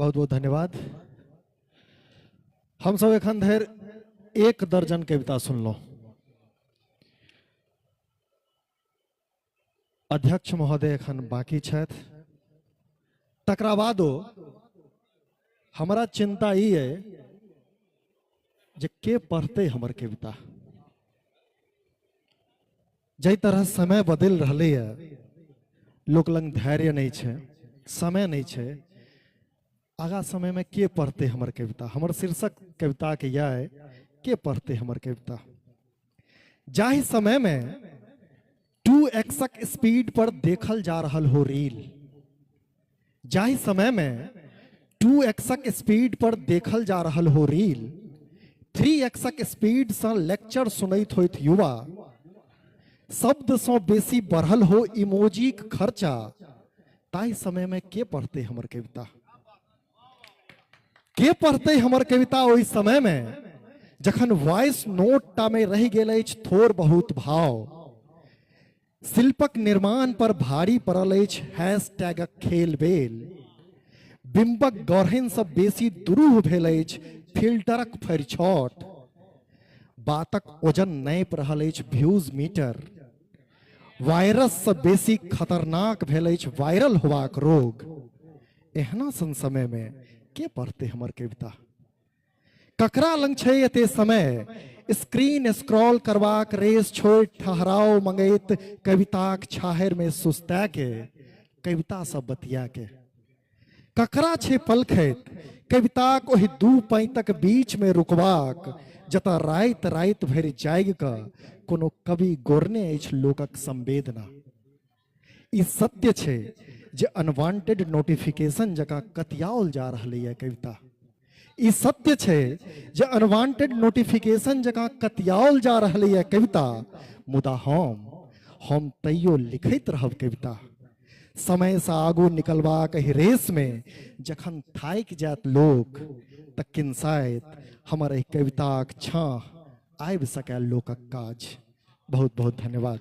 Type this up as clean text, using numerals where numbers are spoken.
बहुत बहुत धन्यवाद। हम सब एखन धरि 1 दर्जन कविता सुनलहुँ। अध्यक्ष महोदय एखन बाकी छथि, तकरा बादो हमरा चिंता ई है जे के पढ़ते हमर कविता। जाहि तरह समय बदलि रहलै है, लोक लग धैर्य नहीं छै, समय नहीं छै, आगा समय में के पढ़ते हमर कविता। हमर शीर्षक कविता के यह है, के पढ़ते हमर कविता। जाहि समय में 2x speed पर देखल जा रहल हो रील, जाहि समय में 2x speed पर देखल जा रहल हो रील, 3x speed से लेक्चर सुनैत होइत युवा, शब्द से बेसी बढ़ल हो इमोजीक खर्चा, ताहि समय में के पढ़ते हमर कविता। के पढ़ते हमर कविता ओहि समय में जखन वॉइस नोट टा में रहि गेल अछि थोड़ बहुत भाव, शिल्पक निर्माण पर भारी पड़ल अछि हैशटैगक खेल बेल, बिंबक गढ़नि से बेसी दुरूह भेल अछि फिल्टरक फरिछौट, बातक ओजन नापि रहल अछि व्यूज मीटर, वायरस से बेसी खतरनाक भेल अछि वायरल होबाक रोग। एहना सन समय में के पढ़ते हमर कविता। ककरा लंग छै एते समय स्क्रीन स्क्रॉल करबाक रेस छोड़ि ठहराव मंगैत कविताक छाहरि में सुस्ता के कविता सब बतिया के। ककरा छै पलखैत कविताक ओहि 2 पैंतक बीच में रुकबाक, जतऽ राति राति भरि जागि कऽ कोनो कवि गोरने अछि लोकक संवेदना। ई सत्य छै जे अनवांटेड नोटिफिकेशन जकाँ कतियाओल जा रहलैए कविता। ई सत्य छै जे अनवांटेड नोटिफिकेशन जकाँ कतियाओल जा रहलैए कविता, मुदा हम तैयो लिखैत रहब कविता। समय से आगू निकलबाक एहि रेस में जखन थाकि जायत लोक, तऽ किनसाइत हमर एहि कविताक छाँह आबि सकय लोकक काज। बहुत बहुत धन्यवाद।